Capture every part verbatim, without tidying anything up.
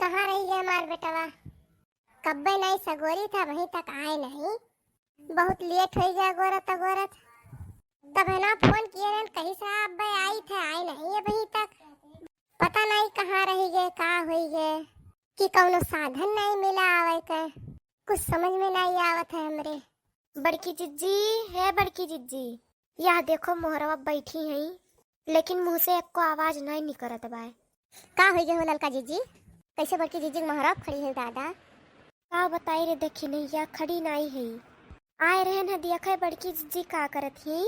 कहाँ रहि गए हमार बेटवा? कब्बे नाई सगोरी था, अबहीं तक आए नहीं। बहुत लेट होइ गया अगोरत अगोरत। तब है ना फोन किए रहन, कहीं से अब्बे आई थे, आए नहीं अबहीं तक। पता नाई कहाँ रहि गए, का होइ गए, कि कौनो साधन नाई मिला आवे के। कुछ समझ में नाई आवत है हमरे। बड़की जिज्जी, हे बड़की जिज्जी, यह देखो मोहरवा बैठी हैं, लेकिन मुँह से एको आवाज नाई निकरत बाय। का होइ गए हो ललका जिज्जी? कैसे बड़की जिज्जी के मोहरवा खड़ी है दादा? का बताई रे दखिनैया, खड़ी नाई है। आए रहन है देखे बड़की जिज्जी का करत ही,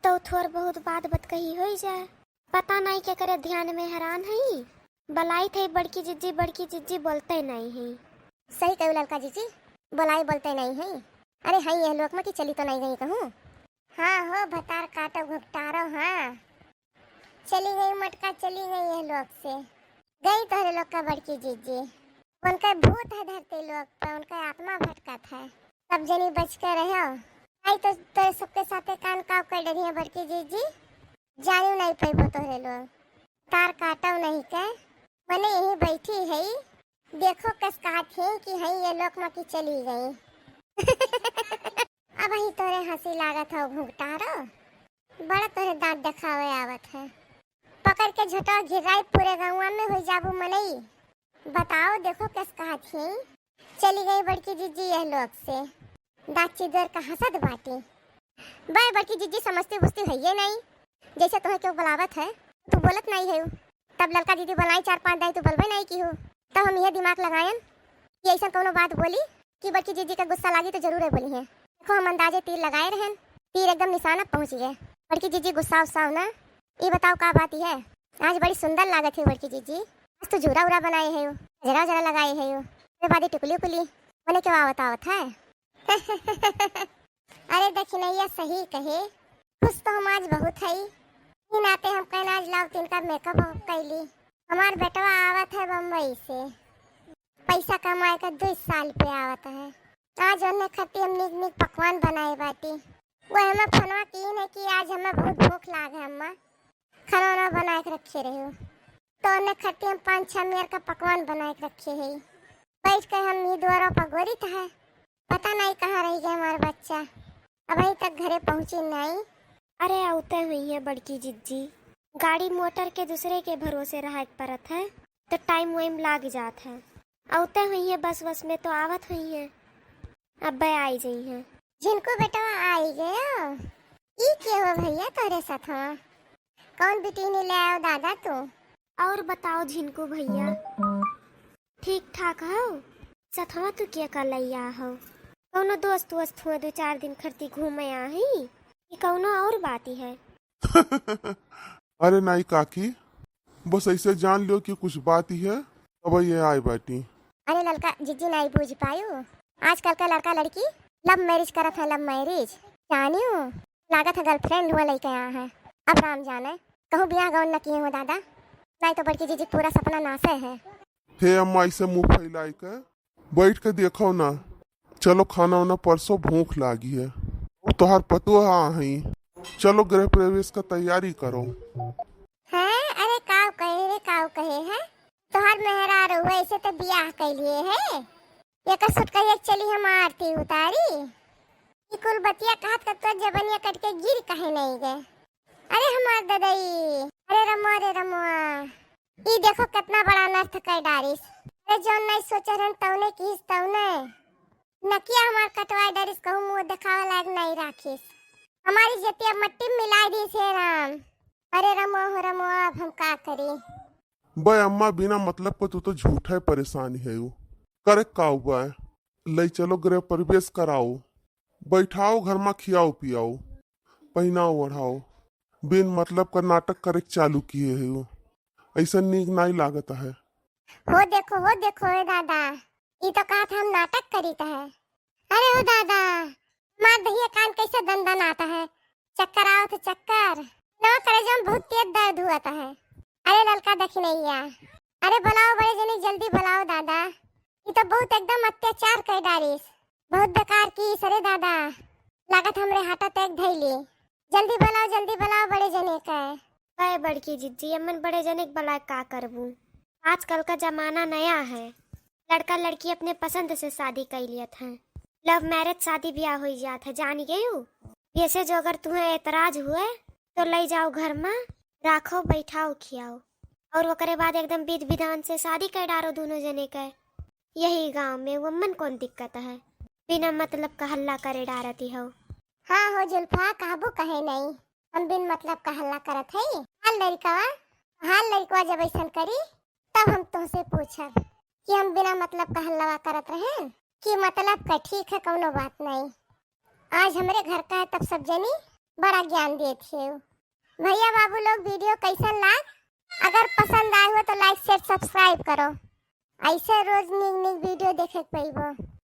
तो थोर बहुत बात बतकही होइ जाए। पता नाई के करे ध्यान में हैरान है। बलाई थे बड़की जिज्जी, बड़की जिज्जी बोलते नाई है। सही कहू ललका जिज्जी, बोलाई बोलते नाई है। अरे है यह लोक में कि चली तो नाई गई कहूँ। हाँ हो भतार काटो घुघटारो, हाँ। चली गई मटका, चली गई यह लोक से। गई तोहरे लोग का बड़की जिज्जी। उनका भूत है धरती लोक पर, उनका आत्मा भटकत है। सब जनी बच के रहो। आई तो तोरे सबके साथे कान काव कर डरिया बड़की जिज्जी। जानियो नाई पैबो तोहरे लोग। तार काटो नहीं के, मने यहीं बैठी है। देखो कस कहत है कि है ये लोक में कि चली गई। अबहीं तोरे हँसी लागत हो घुघटारो, बड़ा तोरे दाँत देखावे आवत है। पकड़ के झोटवा घिराई पूरे गौवा में होइ जाबू मनई। बताओ देखो कस कहत ही, चली गई बड़की जिज्जी यह लोक से। दाँत चिदर का हँसत बाटी। बे बड़की जिज्जी समझती बुझती है ये नहीं, जैसे तोहे केहू बुलावत है तू बोलत नाई है। तब ललका दीदी बोलाई चार पाँच दाई तू बोलबे नाई की हो। तब हम यह दिमाग लगायन कि ऐसा कौनो बात बोली कि बड़की जिज्जी का गुस्सा लागी तो जरूर है बोली है। देखो हम अंदाजे तीर लगाए रहन, तीर एकदम निशाना पहुँच गए। बड़की जिज्जी गुस्सा उस्सा हो ना। ये बताओ का बात है, आज बड़ी सुंदर लागत है बड़की जिज्जी। आज तो जूरा उरा बनाए है, गजरा उजरा लगाए है, अरे बादी टिकुली उकुली, मने के आवत आवत है। अरे दखिनैया सही कहे, खुश तो हम आज बहुत हई। ई नाते हम कहना आज लाव तिनका मेकअप कैली। हमार बेटवा आवत है बम्बई से, पैसा कमाए के दो साल पे आवत है। आज उन्हें खातिर हम नीक नीक पकवान बनाए बाटी। वो हमें फोनवा की है कि आज हमें बहुत भूख लाग है अम्मा, खाना वाना बनाए के रखे रहे हो। तो उन्हें खातिर हम पाँच छह मेर का पकवान बनाए के रखे है। बैठ के हम ई द्वारा पर गोरित है। पता नहीं कहाँ रह गया हमारा बच्चा, अबहीं तक घरे पहुँची नहीं। अरे, आवते हुई है बड़की जिज्जी, गाड़ी मोटर के दूसरे के भरोसे रहे के परत है, तो टाइम वाइम लाग जात है। आवते हुई है, बस बस में तो आवत हुई है, अब्बे आई जाई है। झिनकू बेटवा आई गयो, ई के हो भैया तोरे साथ हो? कौन बिटिनी ले आयो दादा तू? और बताओ झिनकू भैया, ठीक ठाक हो? सथवा तू के का लैया हो? कौनो दोस्त वोस्त हुआ दो चार दिन खरती घूमे आही कि कौनो और बात ही है? अरे नाई काकी, बस ऐसे जान लियो कि कुछ बात ही है, तब ये आए बाटी। अरे ललका जिज्जी नाई बूझ पायू, आजकल का लड़का लड़की लव मैरिज करत है, लव मैरिज। जानियो, लागत है गर्लफ्रेंड हुआ लइके आया है। अब राम जाने, कहूँ बियाह गौन न किए हो दादा, नाई तो बड़की जिज्जी पूरा सपना नासे है। हे अम्मा, ऐसे मुँह फैलाए के बैठ के देखो ना। चलो खाना वाना परसो, भूख लागी है। वो तोहार पतोह आ हई, चलो गृह प्रवेश का तैयारी करो। हैं? अरे काव कहे रे, काव कहे है? तोहार मेहरारू ऐसे तो बियाह कैलिए है, एकर सुटकैया चली हम आरती उतारी। ई कुल बतिया कहत कहत तोर जबनिया कट के गिर काहे नहीं गए? अरे हमार ददई, अरे रमुआ रे रमुआ, ई देखो कितना बड़ा अनर्थ कर डारिस। अरे जौन नहीं सोचे रहन तौने किहिस तौने। नकिया हमार कटवाए डारिस, कहूँ मुँह देखावे लायक नहीं राखिस। हमारी जतिया मट्टी में मिलाई दीस हे राम। अरे रमुआ हो रमुआ, अब हम का करी? बे अम्मा, बिना मतलब को तू तो झूठा ही परेशान है। वो करे का हुआ है? ले चलो गृह प्रवेश कराओ, बैठाओ घर में, खियाओ पियाओ, पहनाओ ओढ़ाओ, बिन मतलब का नाटक करे के चालू किए है। वो ऐसा नीक नाई लागत है। हो देखो, हो देखो, ए दादा, ई तो कहत हम नाटक करीत है। अरे ओ दादा, मार दहिया कान कैसे दन दन आता है, चक्कर आवत है चक्कर। ना करे जो बहुत तेज दर्द हुआ है। अरे ललका दखिनैया, अरे बुलाओ बड़े जने, जल्दी बुलाओ दादा, ई तो बहुत एकदम अत्याचार कर डारिस, बहुत बेकार किस रे दादा, लागत हमरे हार्ट अटैक धैली। जल्दी बुलाओ, जल्दी बुलाओ बड़े जने के। अरे बड़की जिज्जी, अमन बड़े जने के बुलाए का करबू? आजकल का जमाना नया है, लड़का लड़की अपने पसंद से शादी कइ लियत हैं। लव मैरिज शादी ब्याह होइ जात है, जान गयू। वैसे जो अगर तुम्हें एतराज हुए तो लइ जाओ घर मा, राखो, बैठाओ, खियाओ, और ओकरे बाद एकदम विध विधान से शादी कइ डारो दोनों जने के। यही गाँव में वम्मन कौन दिक्कत है, बिना मतलब का हल्ला करे डारती हो। हाँ हो जुल्फा, कहबू कहे नहीं, हम बिन मतलब का हल्ला करत हई। हाल लड़कवा, हाल लड़कवा जब ऐसन करी, तब हम तोहसे पूछब कि हम बिना मतलब का हल्लावा करत रहेन कि मतलब का। ठीक है, कौनो बात नहीं। आज हमरे घर का है, तब सब जनी बड़ा ज्ञान देत है। भैया बाबू लोग, video कैसन लाग? अगर पसंद आए हो तो like, share, subscribe करो, ऐसे रोज नीक नीक video देखे के पइबो।